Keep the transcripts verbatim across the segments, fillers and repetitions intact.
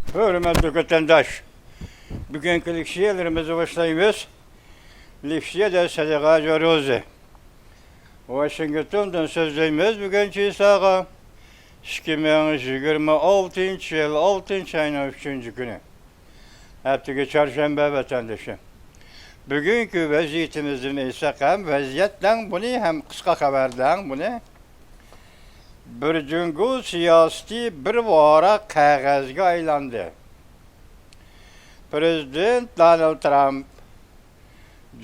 ھۆرمەتلىك ۋەتەنداش، بۈگۈنكى لېكسىيەلىرىمىزنى باشلايمىز. لېكسىيەدە سەدىقە جارىيىسى. ۋاشىنگتوندىن سۆزلەيمىز بۈگۈن چىساغا. ئىككى مىڭ يىگىرمە ئالتىنچى يىل ئالتىنچى ئاينىڭ ئۈچىنچى كۈنى. ھەپتىگە چارشەنبە ۋەتەندىشىم. بۈگۈنكى ۋەزىيىتىمىزدىن ئېيتساق ھەم ۋەزىيەتنىڭ بۇنى ھەم قىسقا خەۋەردىن بۇنى بىر جۇڭگو سىياسىتى بىر ۋاراق قەغەزگە ئايلاندى. پرېزىدېنت دونالد ترامپ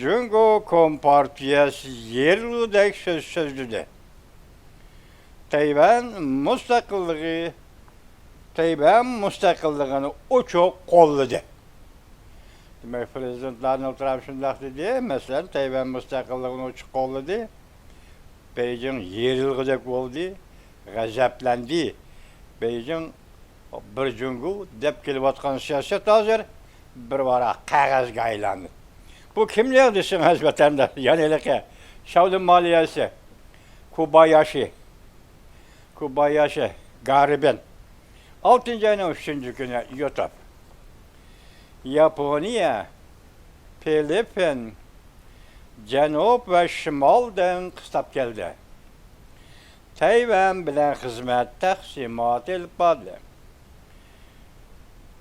جۇڭگو كومپارتىيەسى يېرىلغۇدەك سۆز سۆزلىدى. تەيۋەن مۇستەقىللىقى، تەيۋەن مۇستەقىللىقىنى ئوچۇق قوللىدى. دېمەك، پرېزىدېنت دونالد ترامپ شۇنداق دېدى، مەسىلەن، تەيۋەن مۇستەقىللىقىنى ئوچۇق قوللىدى. بېيجىڭ يېرىلغۇدەك بولدى، غەزەپلەندى. بېيجىڭ بىر جۇڭگو دەپ كېلىۋاتقان سىياسەت ھازىر بىر ۋاراق قەغەزگە ئايلاندى. بۇ كىملىك دېسىڭىز، ۋەتەنداش، يەنە ھېلىقى شاۋلىن مالىيەسى كوباياشى، كوباياشى گارىبىن. ئالتىنچى ئاينىڭ ئۈچىنچى كۈنى يۇتۇپ. ياپونىيە، فىلىپپىن، جەنۇب ۋە شىمالدىن قىستاپ كەلدى. تەيۋەن بىلەن خىزمەت تەقسىماتى ئېلىپ باردى.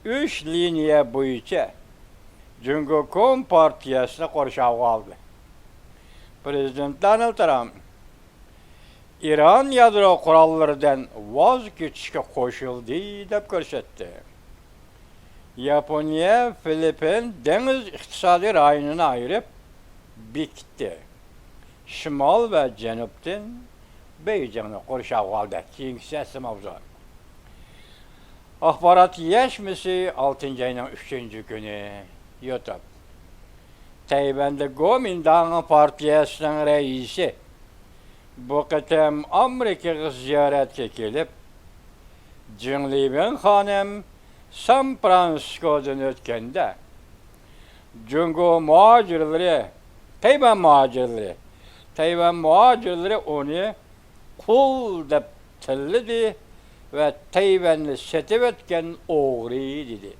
ئۈچ لىنىيە بويىچە جۇڭگو كومپارتىيەسىنى قورشاۋغا ئالدى. پرېزىدېنت دونالد ترامپ ئىران يادرو قوراللىرىدىن ۋاز كېچىشكە قوشۇلدى، دەپ كۆرسەتتى. ياپونىيە فىلىپپىن دېڭىز ئىقتىسادىي رايونىنى ئايرىپ بېكىتتى. شىمال ۋە جەنۇبتىن بېيجىڭنى قورشاۋغا ئالدى. كېيىنكىسى ئەسلى ماۋزۇ. ئاخبارات يەشمىسى ئالتىنچى ئاينىڭ ئۈچىنچى كۈنى يۇتۇپ. تەيۋەندە گومىنداڭ پارتىيەسىنىڭ رەئىسى بۇ قېتىم ئامېرىكىغا زىيارەتكە كېلىپ، جېڭ لىۋېن خانىم سان فرانسىسكودىن ئۆتكەندە، جۇڭگو مۇھاجىرلىرى، تەيۋەن مۇھاجىرلىرى، تەيۋەن مۇھاجىرلىرى ئۇنى قۇل دەپ تىللىدى ۋە تەيۋەننى سېتىۋەتكەن ئوغرى دېدى.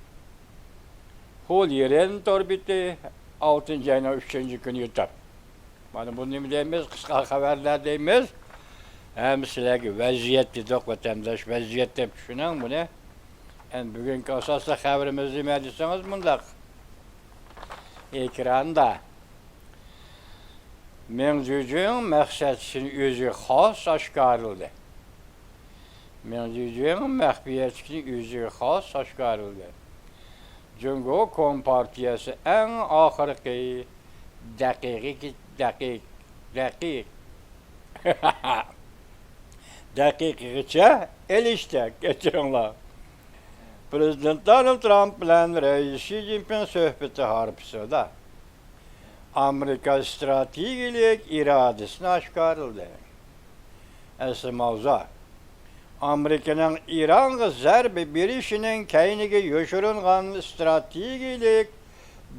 ھۇ لىرېن تور بېتى، ئالتىنچى ئاينىڭ ئۈچىنچى كۈنى يۇتۇپ. مانا بۇنى نېمە دەيمىز؟ قىسقا خەۋەرلەر دەيمىز. ھەم سىلەرگە ۋەزىيەت دېدۇق، ۋەتەنداش، ۋەزىيەت دەپ چۈشىنىڭ بۇنى. ئەمدى بۈگۈنكى ئاساسلىق خەۋىرىمىز نېمە دېسىڭىز مۇنداق. ئېكراندا مېڭ جۈجۈڭ مەقسەتچىسىنى ئۆزىگە خاس ئاشكارىلىدى. مېڭ جۈجۈڭ مەخپىيەتلىكنى ئۆزىگە خاس ئاشكارىلىدى. جۇڭگو كومپارتىيەسى ئەڭ ئاخىرقى دەقىقىگە، دەقىق، دەقىق، دەقىقىگىچە ئېلىشتى. كەچۈرۈڭلار. پرېزىدېنت دونالد ترامپ بىلەن رەئىس شى جىنپىڭ سۆھبىتى ھارپىسىدا ئامېرىكا ئىستراتېگىيەلىك ئىرادىسىنى ئاشكارىلىدى. ئەسلى ماۋزۇ، ئامېرىكىنىڭ ئىرانغا زەربە بېرىشىنىڭ كەينىگە يوشۇرۇنغان ئىستراتېگىيەلىك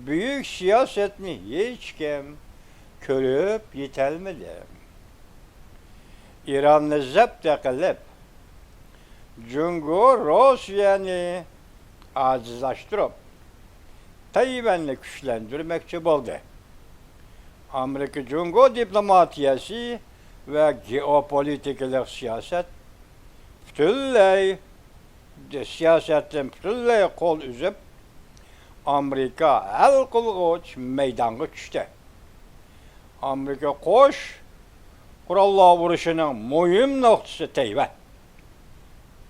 بۈيۈك سىياسەتنى ھېچكىم كۆرۈپ يېتەلمىدى. ئىراننى زەپتە قىلىپ، جۇڭگو روسىيەنى ئاجىزلاشتۇرۇپ، تەيۋەننى كۈچلەندۈرمەكچى بولدى. ئامېرىكا جۇڭگو دىپلوماتىيەسى ۋە گېئوپولىتىكىلىق سىياسەت پۈتۈنلەي، سىياسەتتىن پۈتۈنلەي قول ئۈزۈپ، ئامېرىكا ھەل قىلغۇچ مەيدانغا چۈشتى. ئامېرىكا قوش قوراللار ئۇرۇشىنىڭ مۇھىم نۇقتىسى تەيۋەن.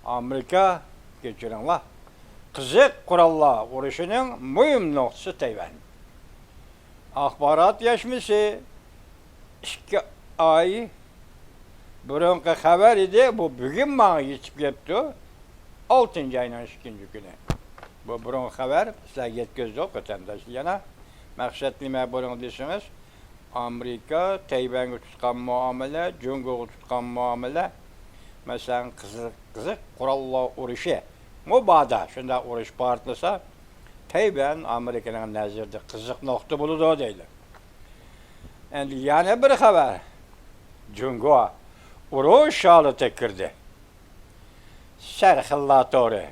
ئامېرىكا، كەچۈرۈڭلار، قىزىق قوراللار ئۇرۇشىنىڭ مۇھىم نۇقتىسى تەيۋەن. ئاخبارات يەشمىسى ئىككى ئاي بۇرۇنقى خەۋەر ئىدى، بۇ بۈگۈن ماڭا يېتىپ كەپتۇ. ئالتىنچى ئاينىڭ ئىككىنچى كۈنى. بۇ بۇرۇنقى خەۋەر، سىلەرگە يەتكۈزدۇق، ۋەتەنداشلار. يەنە مەقسەت نېمە بۇنىڭ دېسىڭىز، ئامېرىكا تەيۋەنگە تۇتقان مۇئامىلە، جۇڭگوغا تۇتقان مۇئامىلە، مەسىلەن، قىزىق، قىزىق قوراللار ئۇرۇشى، مۇبادا شۇنداق ئۇرۇش پارتلىسا، تەيۋەن ئامېرىكىنىڭ نەزىرىدە قىزىق نۇقتا بولىدۇ دەيدۇ. ئەمدى يەنە بىر خەۋەر، جۇڭگو ئۇرۇش ھالىتىگە كىردى. سەرخىللار تورى.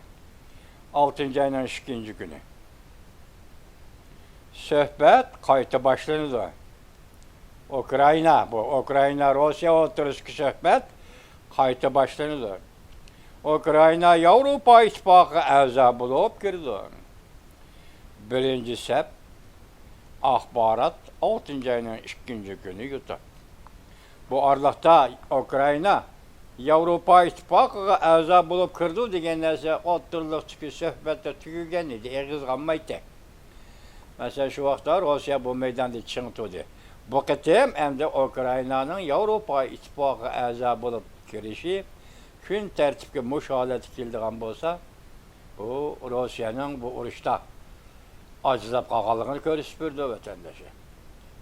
ئالتىنچى ئاينىڭ ئىككىنچى كۈنى سۆھبەت قايتا باشلىنىدۇ. ئۇكرائىنا، بۇ ئۇكرائىنا، روسىيە ئوتتۇرىسىدىكى سۆھبەت قايتا باشلىنىدۇ. ئۇكرائىنا ياۋروپا ئىتتىپاقىغا ئەزا بولۇپ كىرىدۇ. بىرىنچى سەپ ئاخبارات ئالتىنچى ئاينىڭ ئىككىنچى كۈنى يۇتۇپ. بۇ ئارىلىقتا ئۇكرائىنا ياۋروپا ئىتتىپاقىغا ئەزا بولۇپ كىرىدۇ دېگەن نەرسە ئوتتۇرىلىقتىكى سۆھبەتتە تۈگىگەن ئىدى، ئېغىزغا ئالمايتتى. مەسىلەن، شۇ ۋاقىتتا روسىيە بۇ مەيداندا چىڭ تۇردى. بۇ قېتىم ئەمدى ئۇكرائىنانىڭ ياۋروپا ئىتتىپاقىغا ئەزا بولۇپ كىرىشى كۈن تەرتىپكە مۇشۇ ھالەتتە كېلىدىغان بولسا، بۇ روسىيەنىڭ بۇ ئۇرۇشتا ئاجىزلاپ قالغانلىقىنى كۆرسىتىپ بېرىدۇ ۋەتەندىشى.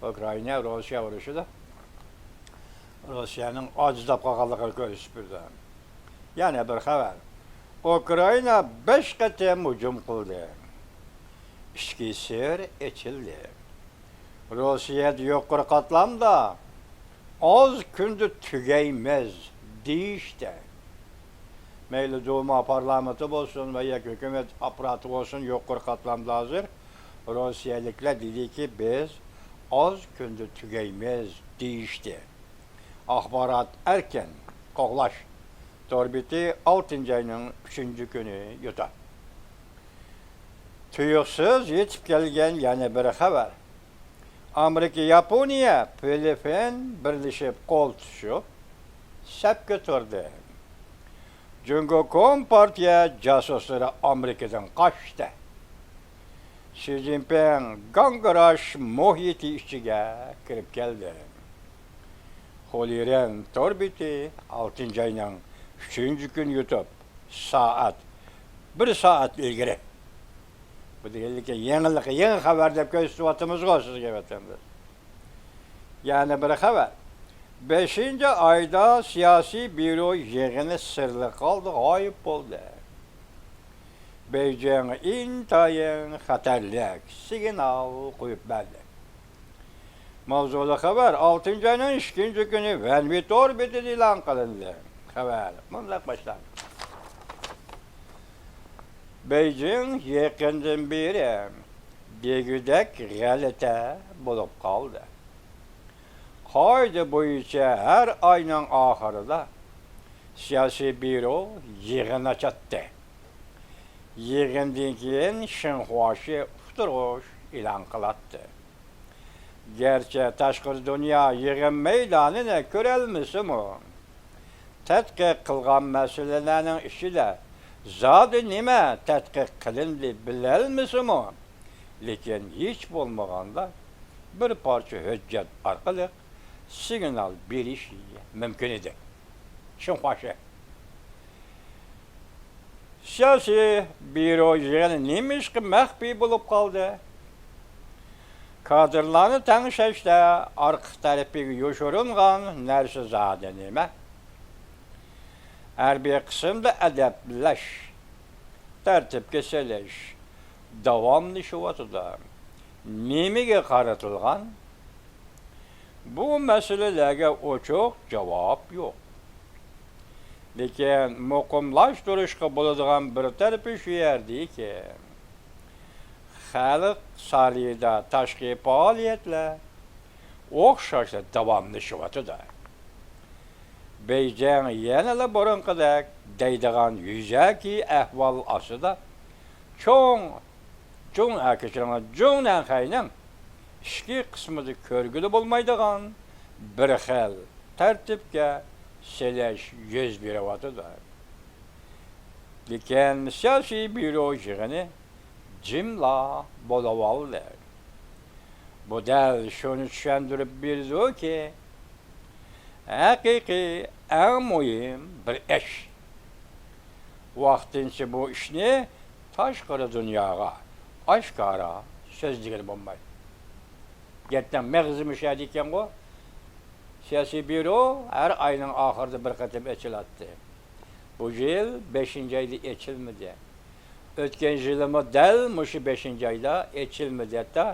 ئۇكرائىنا روسىيە ئۇرۇشىدا روسىيەنىڭ ئاجىزلاپ قالغانلىقىنى كۆرسىتىپ بېرىدۇ. يەنە بىر خەۋەر. ئۇكرائىنا بەش قېتىم ھۇجۇم قىلدى. ئىچكى سىر ئېچىلدى. روسىيەدە يۇقىرى قاتلامدا «ئاز كۈندە تۈگەيمىز» دېيىشتى. مەيلى دۇما پارلامېنتى بولسۇن ۋە ياكى ھۆكۈمەت ئاپپاراتى بولسۇن، يۇقىرى قاتلامدا ھازىر روسىيەلىكلەر دېدىكى، «بىز ئاز كۈندە تۈگەيمىز» دېيىشتى. ئاخبارات ئەركىن، قوغلاش تور بېتى ئالتىنچى ئاينىڭ ئۈچىنچى كۈنى يۇتۇپ. تۇيۇقسىز يېتىپ كەلگەن يەنە بىر خەۋەر. ئامېرىكا، ياپونىيە، فىلىپپىن بىرلىشىپ قول تۇتۇشۇپ سەپكە تۇردى. جۇڭگو كومپارتىيە جاسۇسلىرى ئامېرىكىدىن قاچتى. شى جىنپىڭ گاڭگىراش مۇھىتى ئىچىگە كىرىپ كەلدى. خولىرېن تور بېتى ئالتىنچى ئاينىڭ ئۈچىنچى كۈنى يۇتۇپ، سائەت، بىر سائەت ئىلگىرى. بۇ دېگەنلىكى يېڭىلىق، يېڭى خەۋەر دەپ كۆرسىتىۋاتىمىزغۇ سىزگە، ۋەتەنداش. يەنە بىر خەۋەر. بەشىنچى ئايدا سىياسىي بيۇرو يىغىنى سىرلىق ھالدا غايىب بولدى. بېيجىڭ ئىنتايىن خەتەرلىك سىگنال قويۇپ بەردى. ماۋزۇلۇق خەۋەر ئالتىنچى ئاينىڭ ئىككىنچى كۈنى ۋەنۋى تور بېتىدە ئېلان قىلىندى. خەۋەر مۇنداق باشلاندى. بېيجىڭ يېقىندىن بېرى دېگۈدەك غەلىتە بولۇپ قالدى. قائىدە بويىچە ھەر ئاينىڭ ئاخىرىدا سىياسىي بيۇرو يىغىن ئاچاتتى. يىغىندىن كېيىن شېڭخۇاشى ئۇقتۇرغۇچ ئېلان قىلاتتى. گەرچە تاشقىرى دۇنيا يىغىن مەيدانىنى كۆرەلمىسىمۇ، تەتقىق قىلغان مەسىلىلەرنىڭ ئىچىدە زادى نېمە تەتقىق قىلىندى بىلەلمىسىمۇ، لېكىن ھېچ بولمىغاندا بىر پارچە ھۆججەت ئارقىلىق سىگنال بېرىش مۇمكىن ئىدى. شېڭخۇاشى. سىياسىي بيۇرو يىغىنى نېمىشقا مەخپىي بولۇپ قالدى؟ كادىرلارنى تەڭشەشتە ئارقا تەرىپىگە يوشۇرۇنغان نەرسە زادى نېمە؟ ھەربىي قىسىمدا ئەدەپلەش، تەرتىپكە سېلىش داۋاملىشىۋاتىدۇ. نېمىگە قارىتىلغان؟ بۇ مەسىلىلەرگە ئوچۇق جاۋاب يوق. لېكىن مۇقىملاشتۇرۇشقا بولىدىغان بىر تەرىپى شۇ يەردىكى، خەلق سارىيىدا تاشقى پائالىيەتلەر ئوخشاشلا داۋاملىشىۋاتىدۇ. بېيجىڭ يەنىلا بۇرۇنقىدەك دەيدىغان يۈزەكى ئەھۋال ئاستىدا چوڭ جۇڭ، ئە، كەچۈرۈڭلار، جۇڭنەنخەينىڭ ئىچكى قىسمىدا كۆرگىلى بولمايدىغان بىر خىل تەرتىپكە سېلىش يۈز بېرىۋاتىدۇ. لېكىن سىياسىي بيۇرو يىغىنى جىملا بولۇۋالدى. بۇ دەل شۇنى چۈشەندۈرۈپ بېرىدۇكى، ھەقىقىي ئەڭ مۇھىم بىر ئىش. ۋاقتىنچە بۇ ئىشنى تاشقىرى دۇنياغا ئاشكارا سۆزلىگىلى بولمايدۇ. گەپنىڭ مەغزى مۇشۇ يەردە ئىكەنغۇ. سىياسىي بيۇرو ھەر ئاينىڭ ئاخىرىدا بىر قېتىم ئېچىلاتتى. بۇ يىل بەشىنچى ئايدا ئېچىلمىدى. ئۆتكەن يىلىمۇ دەل مۇشۇ بەشىنچى ئايدا ئېچىلمىدى. ھەتتا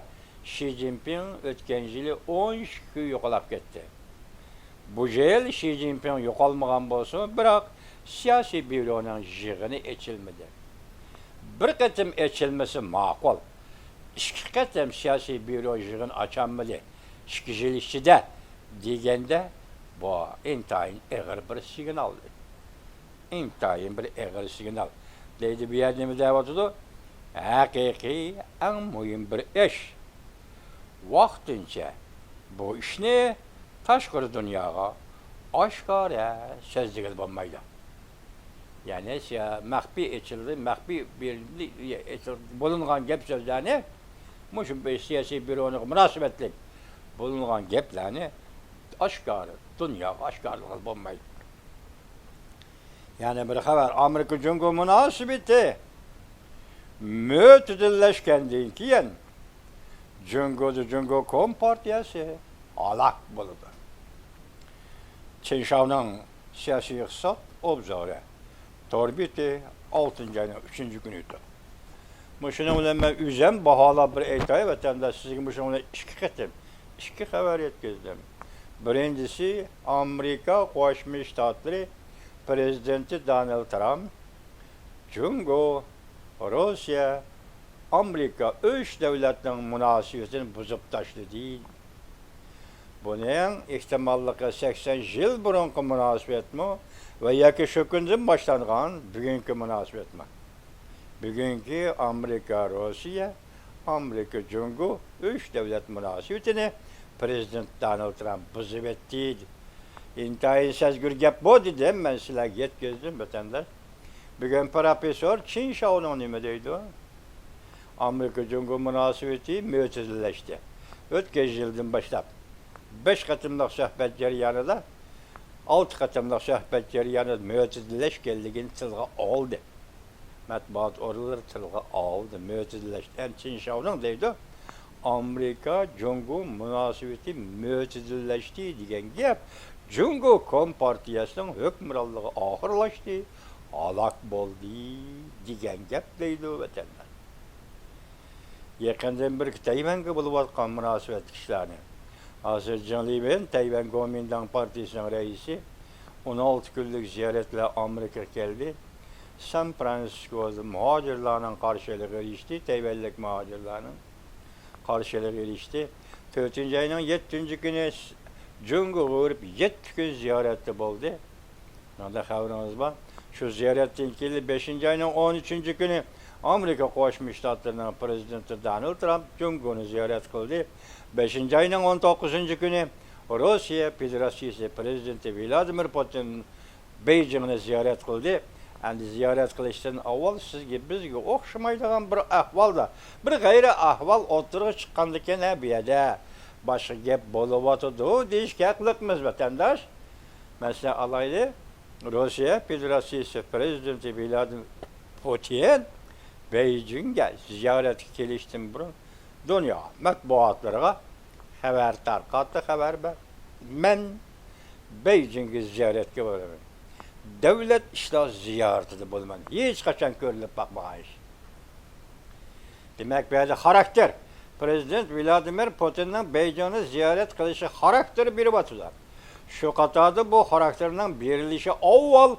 شى جىنپىڭ ئۆتكەن يىلى ئون ئىككى كۈن يوقالاپ كەتتى. بۇ يىل شى جىنپىڭ يوقالمىغان بولسىمۇ، بىراق سىياسىي بيۇرونىڭ يىغىنى ئېچىلمىدى. بىر قېتىم ئېچىلمىسا ماقۇل. ئىككى قېتىم سىياسىي بيۇرو يىغىن ئاچالمىدى ئىككى يىل ئىچىدە دېگەندە، بۇ ئىنتايىن ئېغىر بىر سىگنال. ئىنتايىن بىر ئېغىر سىگنال. دەيدۇ، بۇ يەردە نېمە دەۋاتىدۇ؟ ھەقىقىي ئەڭ مۇھىم بىر ئىش. ۋاقتىنچە بۇ ئىشنى تاشقىرى دۇنياغا ئاشكارا سۆزلىگىلى بولمايدۇ. يەنى سىيا-، مەخپىي ئېچىلدى، مەخپىي بېرىلدى، ئېچىلدى، بولۇنغان گەپ سۆزلەرنى، مۇشۇ بىر سىياسىي بيۇرونىڭ مۇناسىۋەتلىك بولۇنغان گەپلەرنى ئاشكارا، دۇنياغا ئاشكارىلىغىلى بولمايدۇ. يەنە بىر خەۋەر، ئامېرىكا جۇڭگو مۇناسىۋىتى مۆتىدىللەشكەندىن كېيىن، جۇڭگودا جۇڭگو كومپارتىيەسى ھالاك بولىدۇ. چىن شاۋنىڭ سىياسىي ئىقتىساد ئوبزورى تور بېتى، ئالتىنچى ئاينىڭ ئۈچىنچى كۈنى ئىدى. مۇشۇنىڭ بىلەن مەن ئۆزۈم باھالاپ بىر ئېيتاي، ۋەتەنداش، سىزگە مۇشۇنىڭ بىلەن ئىككى قېتىم، ئىككى خەۋەر يەتكۈزدۈم. بىرىنچىسى، ئامېرىكا قوشما شتاتلىرى پرېزىدېنتى دونالد ترامپ جۇڭگو، روسىيە، ئامېرىكا ئۈچ دۆلەتنىڭ مۇناسىۋىتىنى بۇزۇپ تاشلىدى. بۇنىڭ ئېھتىماللىقى سەكسەن يىل بۇرۇنقى مۇناسىۋەتمۇ ۋە ياكى شۇ كۈندىن باشلانغان بۈگۈنكى مۇناسىۋەتمۇ؟ بۈگۈنكى ئامېرىكا روسىيە، ئامېرىكا جۇڭگو ئۈچ دۆلەت مۇناسىۋىتىنى پرېزىدېنت دونالد ترامپ بۇزۇۋەتتى. ئىنتايىن سەزگۈر گەپ بۇ دېدىم، مەن سىلەرگە يەتكۈزدۈم، ۋەتەنداش. بۈگۈن پروفېسسور چىن شاۋنىڭ نېمە دەيدۇ؟ ئامېرىكا جۇڭگو مۇناسىۋىتى مۆتىدىللەشتى. ئۆتكەن يىلدىن باشلاپ بەش قېتىملىق سۆھبەت جەريانىدا، ئالتە قېتىملىق سۆھبەت جەريانىدا مۆتىدىللەشكەنلىكىنى تىلغا ئالدى. مەتبۇئات ئورۇنلىرى تىلغا ئالدى، مۆتىدىللەشتى. ئەمدى چىن شاۋنىڭ دەيدۇ، ئامېرىكا جۇڭگو مۇناسىۋىتى مۆتىدىللەشتى دېگەن گەپ جۇڭگو كومپارتىيەسىنىڭ ھۆكۈمرانلىقى ئاخىرلاشتى، ھالاك بولدى دېگەن گەپ دەيدۇ ۋەتەنداش. يېقىندىن بېرى تەيۋەنگە بولۇۋاتقان مۇناسىۋەتلىك ئىشلارنى، ھازىر جېڭ لىۋېن، تەيۋەن گومىنداڭ پارتىيىسىنىڭ رەئىسى، ئون ئالتە كۈنلۈك زىيارەت بىلەن ئامېرىكىغا كەلدى. سان فرانسىسكودا مۇھاجىرلارنىڭ قارشى ئېلىغا ئېرىشتى، تەيۋەنلىك مۇھاجىرلارنىڭ قارشى ئېلىغا ئېرىشتى. تۆتىنچى ئاينىڭ يەتتىنچى كۈنى جۇڭگوغا بېرىپ، يەتتە كۈن زىيارەتتە بولدى. مۇنداق خەۋىرىڭىز بار. شۇ زىيارەتتىن كېيىن بەشىنچى ئاينىڭ ئون ئۈچىنچى كۈنى ئامېرىكا قوشما شتاتلىرىنىڭ پرېزىدېنتى دونالد ترامپ جۇڭگونى زىيارەت قىلدى. بەشىنچى ئاينىڭ ئون توققۇزىنچى كۈنى روسىيە فېدېراتسىيىسى پرېزىدېنتى ۋلادىمىر پۇتىن بېيجىڭنى زىيارەت قىلدى. ئەمدى زىيارەت قىلىشتىن ئاۋۋال سىزگە، بىزگە ئوخشىمايدىغان بىر ئەھۋالدا، بىر غەيرىي ئەھۋال ئوتتۇرىغا چىققاندىكىن، ھە، بۇ يەردە باشقا گەپ بولۇۋاتىدۇ دېيىشكە ھەقلىقمىز، ۋەتەنداش. مەسىلەن، ئالايلى، روسىيە فېدېراتسىيىسى پرېزىدېنتى ۋلادىمىر پۇتىن بېيجىڭگە زىيارەتكە كېلىشتىن بۇرۇن دۇنيا مەتبۇئاتلىرىغا خەۋەر تارقاتتى، خەۋەر بەر. مەن بېيجىڭگە زىيارەتكە بارىمەن. دۆلەت ئىشلار زىيارىتىدە بولىمەن. ھېچقاچان كۆرۈلۈپ باقمىغان ئىش. دېمەك، بۇ يەردە خاراكتېر، پرېزىدېنت ۋلادىمىر پۇتىننىڭ بېيجىڭنى زىيارەت قىلىشى خاراكتېر بېرىۋاتىدۇ. شۇ قاتاردا بۇ خاراكتېرنىڭ بېرىلىشى ئاۋۋال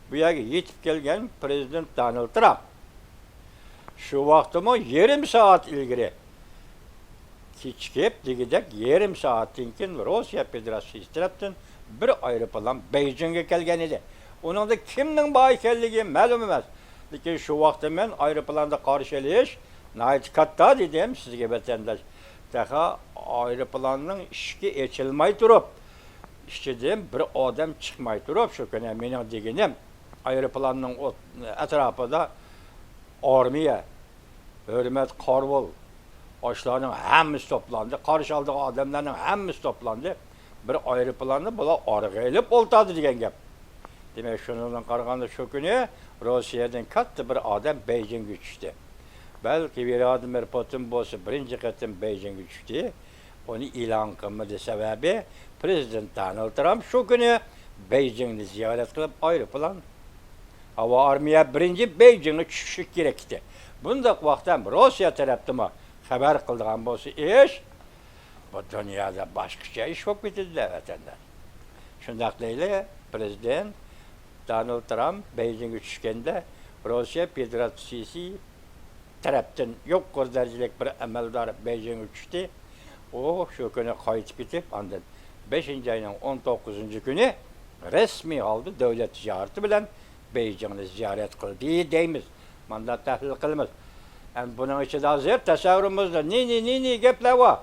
بۇ يەرگە يېتىپ كەلگەن پرېزىدېنت دونالد ترامپ. شۇ ۋاقىتتىمۇ يېرىم سائەت ئىلگىرى كېچىكىپ، دېگۈدەك يېرىم سائەتتىن كېيىن روسىيە فېدېراتسىيىسى تەرەپتىن بىر ئايروپىلان بېيجىڭگە كەلگەن ئىدى. ئۇنىڭدا كىمنىڭ بار ئىكەنلىكى مەلۇم ئەمەس. لېكىن شۇ ۋاقىتتا مەن ئايروپىلاندا قارشى ئېلىش ناھايىتى كاتتا دېدىم سىزگە، ۋەتەنداش. تېخى ئايروپىلاننىڭ ئىشىكى ئېچىلماي تۇرۇپ، ئىچىدىن بىر ئادەم چىقماي تۇرۇپ، شۇ كۈنى مېنىڭ دېگىنىم، ئايروپىلاننىڭ ئوت-، ئەتراپىدا ئارمىيە، ھۆرمەت قارىۋۇل، ئاشۇلارنىڭ ھەممىسى توپلاندى. قارشى ئالىدىغان ئادەملەرنىڭ ھەممىسى توپلاندى. بىر ئايروپىلاننى بۇلار ئارىغا ئېلىپ ئولتۇردى دېگەن گەپ. دېمەك، شۇنىڭدىن قارىغاندا، شۇ كۈنى روسىيەدىن كاتتا بىر ئادەم بېيجىڭگە چۈشتى. بەلكى ۋلادىمىر پۇتىن بولسا بىرىنچى قېتىم بېيجىڭگە چۈشتى. ئۇنى ئېلان قىلمىدى، سەۋەبى پرېزىدېنت دونالد ترامپ شۇ كۈنى بېيجىڭنى زىيارەت قىلىپ، ئايروپىلان، ھاۋا ئارمىيە بىرىنچى بېيجىڭغا چۈشۈشى كېرەك ئىدى. بۇنداق ۋاقىتتا ھەم روسىيە تەرەپتىمۇ خەۋەر قىلىدىغان بولسا ئىش، بۇ دۇنيادا باشقىچە ئىش بولۇپ كېتىدۇ-دە، ۋەتەنداش. شۇنداق دەيلى، پرېزىدېنت دونالد ترامپ بېيجىڭغا چۈشكەندە، روسىيە فېدېراتسىيىسى تەرەپتىن يۇقىرى دەرىجىلىك بىر ئەمەلدار بېيجىڭغا چۈشتى. ئۇ شۇ كۈنى قايتىپ كېتىپ، ئاندىن بەشىنچى ئاينىڭ ئون توققۇزىنچى كۈنى رەسمىي ھالدا دۆلەت زىيارىتى بىلەن بېيجىڭنى زىيارەت قىلدى دەيمىز. ماندا تەھلىل قىلىمىز. ئەمدى بۇنىڭ ئىچىدە ھازىر تەسەۋۋۇرىمىزدا نى، نى، نى، نى گەپلەر بار.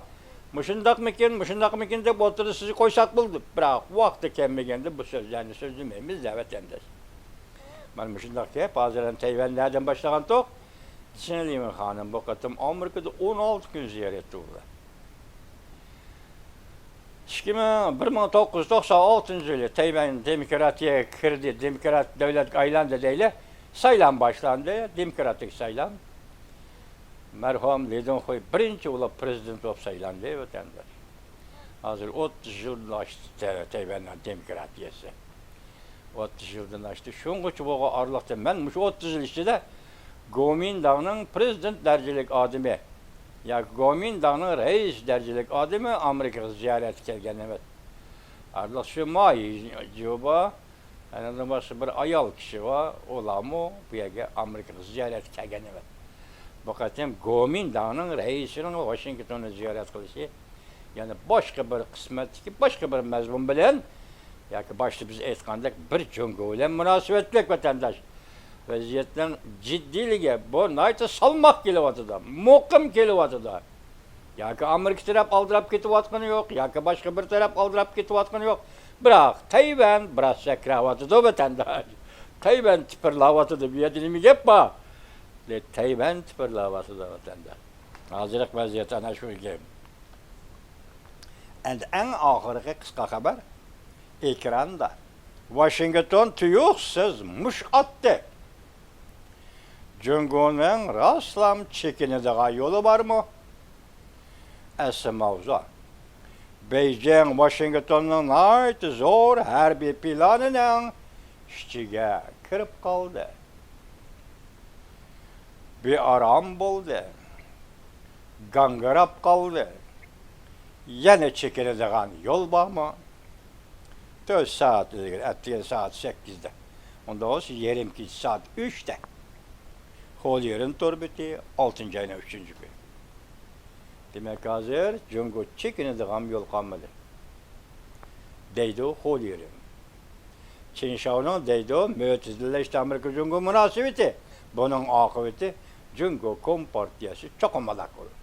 مۇشۇنداقمىكىن، مۇشۇنداقمىكىن دەپ ئوتتۇرىدا سىزگە قويساق بولدى. بىراق ۋاقتى كەلمىگەندە بۇ سۆزلەرنى سۆزلىمەيمىز دە، ۋەتەنداش. مانا مۇشۇنداق گەپ. ھازىر ھەم تەيۋەن نەدىن باشلىغانتۇق؟ چېن لىۋېن خانىم بۇ قېتىم ئامېرىكىدا ئون ئالتە كۈن زىيارەتتە بولدى. ئىككى مىڭ، بىر مىڭ توققۇز يۈز توقسان ئالتىنچى يىلى تەيۋەن دېموكراتىيەگە كىردى، دېموكرات دۆلەتكە ئايلاندى دەيلى. سايلام باشلاندى، دېموكراتىك سايلام. مەرھۇم لى دېڭخۇي بىرىنچى بولۇپ پىرېزىدېنت بولۇپ سايلاندى، ۋەتەنداش. ھازىر ئوتتۇز يىلدىن ئاشتى تە-، تەيۋەننىڭ دېموكراتىيەسى. ئوتتۇز يىلدىن ئاشتى. شۇڭغىچە بولغان ئارىلىقتا مەن مۇشۇ ئوتتۇز يىل ئىچىدە گومىنداڭنىڭ پىرېزىدېنت دەرىجىلىك ئادىمى ياكى گومىنداڭنىڭ رەئىس دەرىجىلىك ئادىمى ئامېرىكىغا زىيارەتكە كەلگەن ئەمەس. ئارىلىق شۇ ما جۇبا، ئاندىن باشقا بىر ئايال كىشى بار، ئۇلارمۇ بۇ يەرگە ئامېرىكىغا زىيارەتكە كەلگەن ئەمەس. بۇ قېتىم گومىنداڭنىڭ رەئىسىنىڭ ۋاشىنگتوننى زىيارەت قىلىشى يەنە باشقا بىر قىسمەتتىكى باشقا بىر مەزمۇن بىلەن، ياكى باشتا بىز ئېيتقاندەك بىر جۇڭگو بىلەن مۇناسىۋەتلىك، ۋەتەنداش. ۋەزىيەتنىڭ جىددىيلىكى بۇ ناھايىتى سالماق كېلىۋاتىدۇ، مۇقىم كېلىۋاتىدۇ. ياكى ئامېرىكا تەرەپ ئالدىراپ كېتىۋاتقىنى يوق، ياكى باشقا بىر تەرەپ ئالدىراپ كېتىۋاتقىنى يوق. بىراق تەيۋەن بىراز سەكرەۋاتىدۇ، ۋەتەنداش. تەيۋەن تىپىرلاۋاتىدۇ. بۇ يەردە نېمە گەپ بار؟ تەيۋەن تىپىرلاۋاتىدۇ، ۋەتەنداش. ھازىرقى ۋەزىيەت ئەنە شۇ گەپ. ئەمدى ئەڭ ئاخىرقى قىسقا خەۋەر ئېكراندا. ۋاشىنگتون تۇيۇقسىز مۇش ئاتتى. جۇڭگونىڭ راستلام چېكىنىدىغان يولى بارمۇ؟ ئەسلى ماۋزۇ. بېيجىڭ ۋاشىنگتوننىڭ ناھايىتى زور ھەربىي پىلانىنىڭ ئىچىگە كىرىپ قالدى. بىئارام بولدى. گاڭگىراپ قالدى. يەنە چېكىنىدىغان يول بارمۇ؟ تۆت سائەت ئىلگىرى، ئەتىگەن سائەت سەككىزدە. ئۇنداق بولسا يېرىم كېچە سائەت ئۈچتە. خوليېرىن تۇربىتى، ئالتىنچى ئاينىڭ ئۈچىنچى كۈنى. دېمەك، ھازىر جۇڭگو چېكىنىدىغان يول قالمىدى، دەيدۇ خوليېرىن. چىنشاۋنىڭ دەيدۇ، مۆتىدىللەشتى ئامېرىكا جۇڭگو مۇناسىۋىتى. بۇنىڭ ئاقىۋىتى جۇڭگو كومپارتىيەسى چوقۇم ھالاك بولىدۇ.